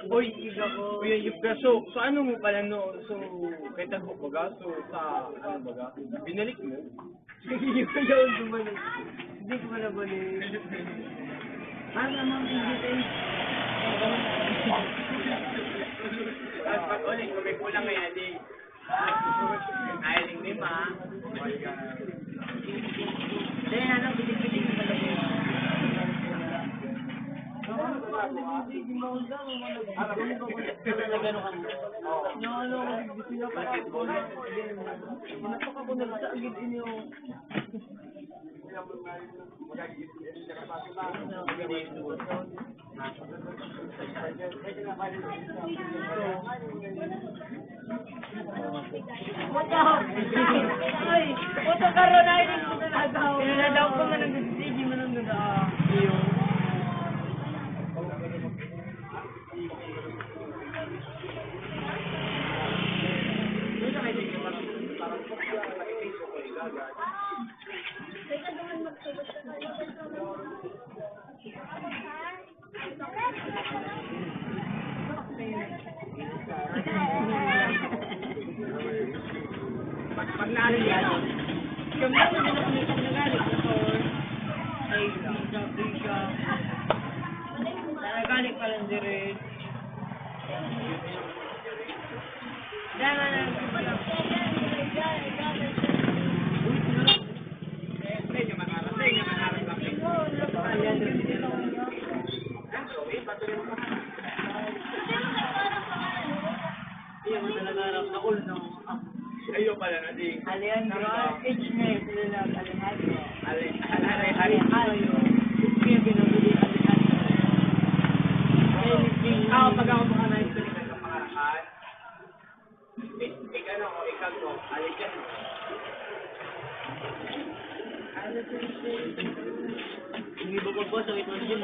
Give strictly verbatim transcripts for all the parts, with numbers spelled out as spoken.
Oy, iga ko. Kuya, yung kaso, so ano mo pala no? So, kay Tago baga? So, sa ano baga? Binalik mo? Hindi ko yun bumalik. Hindi ko na balik. Para namang hindi tayo. Tapos pag ulit, kung may kulang ngayon, di. Ay, hindi ma. Hindi, ano, bitik-bitik na talaga yun. Nag-ano ka mo? Nag-ano ka mo? Basketball. Pinapak ako, nagsagid inyo. Puta! Ay! Puta ka ron, ay! Pinadao ko man ang sige, man ang ganda. Iyo. Pag naalis ka, kami na din ako nagagalit sa store. Ay, pizza, pizza. Nagagalit pa lang dire. Dama na. Iyo pala na, di. Alejandro, H. Smith, sila lang, Alejandro. Ale-, Ale-, Alejandro. Alejandro. Kaya pinabili Alejandro. Kaya naging Ah, pag ako mga nais ko rin sa pangarahan. Ik-, ik-, ano, ikaw to, Alejandro. Hindi ba pagpasok ito ng gym?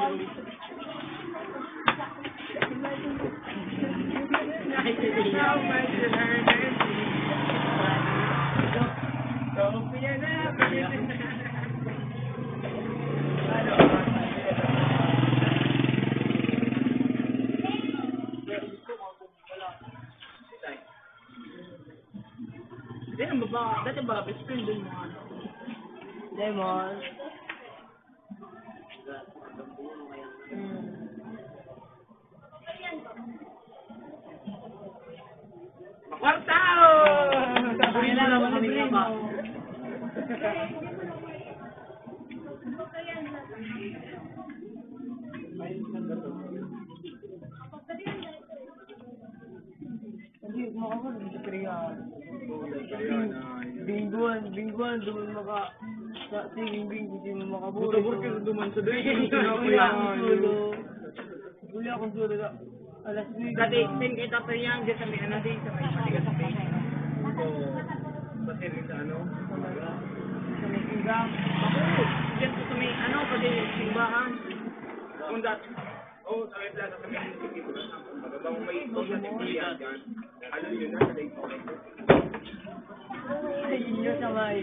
Hindi, ang baba, dati ba, best friend dun mo, ano? Lemon. Mm. Makwarta, oh! Sabihin mo naman kami nga ba? Hindi, makakapag-, hindi sa Korean. Bingguan, bingguan, duman maka-, sa singing bing, hindi mo makabulog. Buta-buta ka duman sa dahil. Hindi, hindi, Kuya, ang solo. Kuya, akong solo na. Alas nuebe Sa na. Dating kita pa yan, dyan sa may ano, din sa may matigas na bing. So, pati rin sa ano? Sa may Sigang. Ako, dyan po sa may ano, pati simbahan. Kung dat-, Oo, sa may plaza, sa may munisipyo, kumbaga, bang may, bang may tindahan dyan. Ano yun, nasa late pa kayo? Sa inyo, sa may